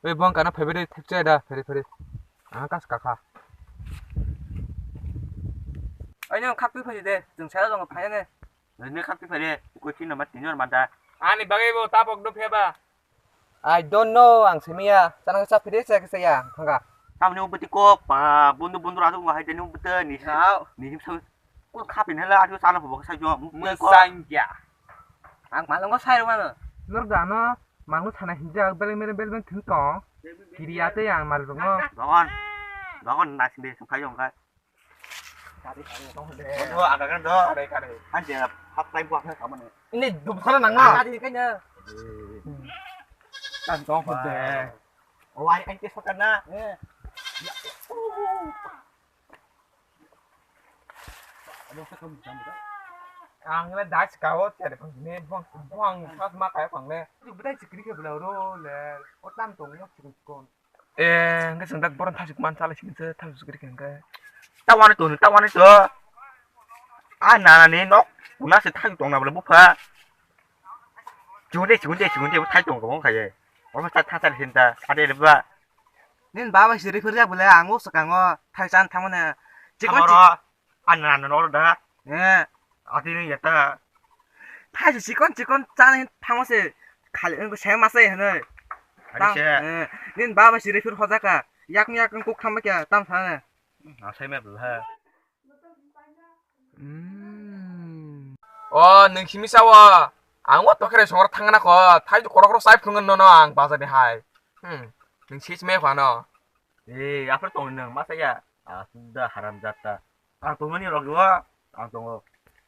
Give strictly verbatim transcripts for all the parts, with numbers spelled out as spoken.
Oi, bong kana phaibai de thepchai da, pheri pheri. Ang kas kakha. Ai, nang khak twi phai de, jwng saya jong phai ne. Nini khak twi phai de, ko chini ma tinor manda. Ani bagwi bo tabok do pheba. I don't know, ang simiya. Chana sa phiri sa kisa ya, thanga. Tamni ubati kok pa, bundu bundu ratu ngai tani ubati ni. Sao. Ni him sa. Ko khapin hala atu sana phobok sa jo. Musangya. Ang malungo sai rwano. Nor dano, mangu sana hinja, bel mel bel bel thun kong. Kiri ate yang malungo. Dogon. Dogon nasing de sung kayong kai. Kari kari tong de. Dogo aga kan do. Kari kari. Hanje hap time buat na kamane. Ini dum sana nang na. Kari kanya. Kan tong de. Oh, ai ai ke sokana. Eh. Ang le dai sikao tere phang ne bang bang sat ma kai phang le. Ju bedai sikri ke bela ro le. O tam tong nok sikon sikon. Eh, hingke chwng dak boron thasik man chalai sikon se thasik sikri ke hingke. Ta wani to, ta wani to. A nana ni nok una se thasik tong na bole bupha. Chunde chunde chunde thai tong ko khai. Omo ta thasal hinta ade le ba. Nin baba siri phirjak bole ang o swkango thai chan thangmani. Chikon Amaro chik- anna anna noro da. Eh. Ati ni yata. Thai chikon chikon chan hin thangma se khali ang se ma se hne. Ani Tang- se. Eh, nin baba siri phir hojaka. Yak yak kuk thangma kya tam thane. Asai me bla. Hmm. O, nwng simi sao. Ang o tokhere songor thangna kho. Thai korok rok sai phungan nono ang bazar ni hai. Hmm. Nwng sis me phano. Eh, apa tong nwng masa ya? Ah, sudah haram jata. Ang tong ni rok yo. Ang tongo.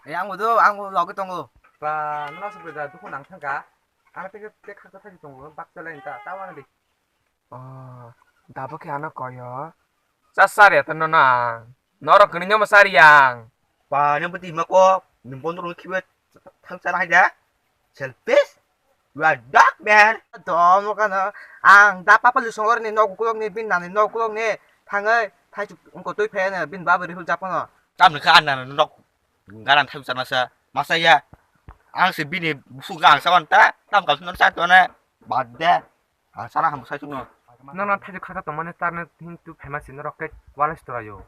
Eh, ang udo, ang logi tongo. Ba, no se beda dukun ang thangka. Ang te te khaka thai tongo. Bak chalai ta. Tawa di. Oh, dabo khe ano koyo. Cha sari ata nono ang. Norok kini nyomo sari yang. Pa, nang beti ma ko, nang bondo ro khibe thang sana haja. Selfish? You are dark man. Domo kana ang da papa lu songor ni nok ukulok ni bin nani nok ukulok ni thangai thai chuk ko tui phe ne bin baba rihul japano. Tam ni kha anna nok garan thai chana sa. Masa ya. Ang se bini busu gang sa wan ta. Tam kal sunan sa to ne. Bad de. Ah, sana hambo sai chukno. Nono thaichuk khaka tongmani tarne hintu famous si norok khe walai storayo.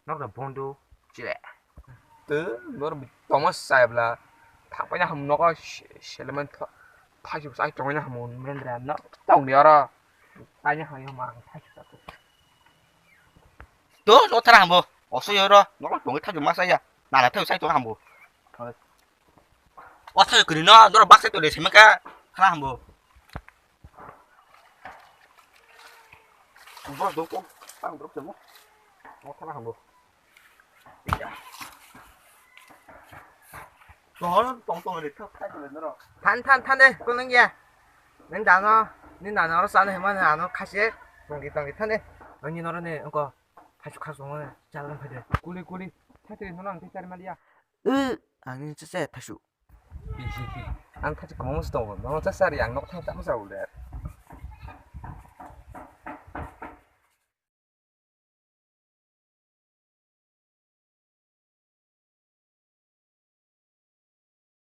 Norok no bondo chile. Te norok tongma sai bla. Thangpaina ham nogo se-, selemen tho-, thaichuk sai tongmani ham mendra no tongni oro. Taini ham yo ma thaichuk sa. To no thara hambo. Oso yoro norok tongwi thaichuk ma saya. Nana thaichuk sai tong hambo. Watha kwrwi no, doro baksa tole simi ka khana hambo. Bro, doko, tang doro simo. Mo khana hambo. Iya. Tong tong tong de thok khai tole doro. Than than than de, kunung ya. Neng dano, ni nano ro sano hema nano khase, tonggi tonggi than de. Ani noro ne, engko, khasu khasu mo, jalan phade. Kuli kuli, thate nono ang te chari maliya. Eh, ang ini cece thasu. Ang thasu komo musto, nono cece ari ang nok thang tak musa udah.